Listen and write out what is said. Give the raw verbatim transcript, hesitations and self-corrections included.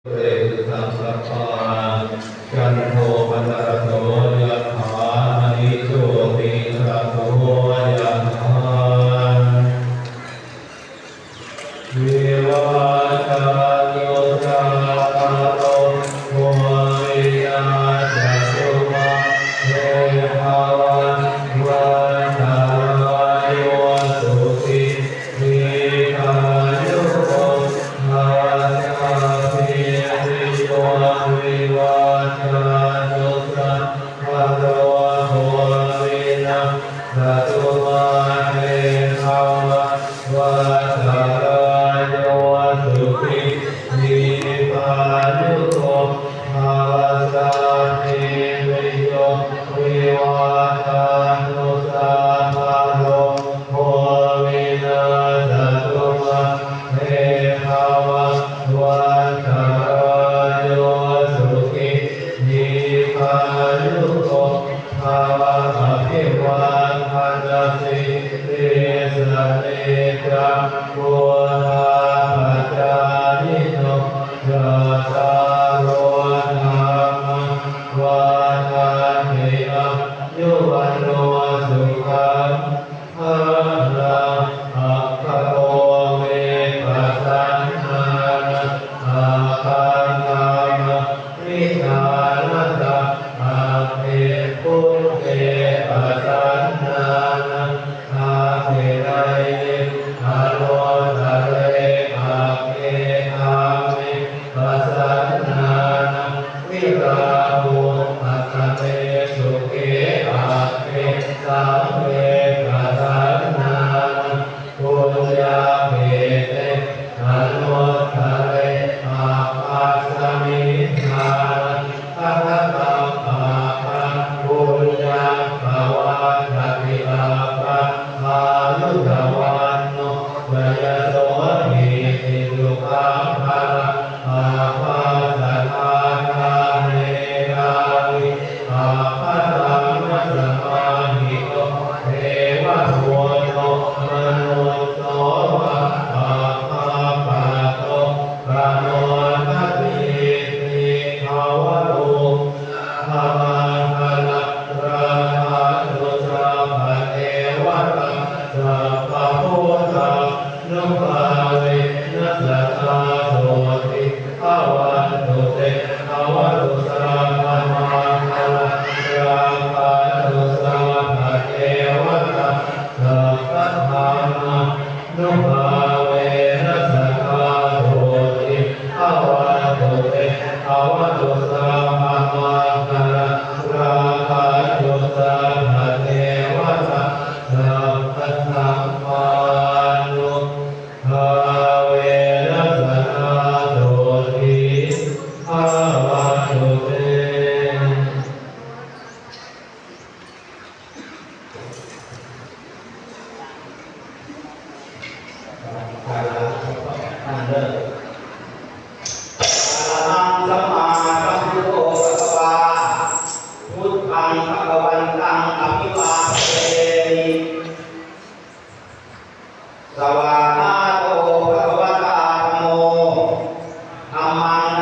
pūrentu saṅkappā, cando paṇṇaraso yathā, maṇi jotiraso yathā. Vivajjantu sabbarogo vinassatu, mā te bhavatvantarāyo, sukhī dīghāyuko bhava. Sabbītiyo vivajjantu, sabbarogo vinassatu, mā te bhavatvantarāyo, sukhī dīghāyuko bhava. Sabbītiyo vivajjantu, sabbarogo vinassatu, mā te bhavatvantarāyo, sukhī dīghāyuko bhava. Abhivādanasīlissa niccaṃ vuḍḍhāpacāyino, cattāro dhammā vaḍḍhanti: āyu vaṇṇo sukhaṃ balaṃ. Aggato ve pasannānaṃ, aggaṃ dhammaṃ vijānataṃ, agge buddhe pasannānaṃ, dakkhiṇeyye anuttare, agge dhamme pasannānaṃ, virāgūpasame sukhe, agge saṅghe pasannānaṃ, puññakkhette anuttare, aggāsmiṃ dānaṃ dadataṃ, aggaṃ puññaṃ pavaḍḍhati, aggaṃ āyu ca vaṇṇo ca yaso kitti sukhaṃ balaṃ, aggaṃ satthā ca medhāvī, aggadhammasamāhito, devabhūto manusso vā, aggappatto pamodatīti. Bhavatu sabbamaṅgalaṃ, rakkhantu sabbadevatā, sabbabuddhānubhāvena sadā sotthī bhavantu te. Bhavatu sabbamaṅgalaṃ, rakkhantu sabbadevatā, sabbadhammānubhāvena sadā sotthī bhavantu te. Bhavatu sabbamaṅgalaṃ, rakkhantu sabbadevatā, sabbadhammānubhāvena sadā sotthī bhavantu te. ท่านเลิก Arahaṃ sammāsambuddho bhagavā, buddhaṃ bhagavantaṃ abhivādemi. Svākkhāto bhagavatā dhammo, dhammaṃ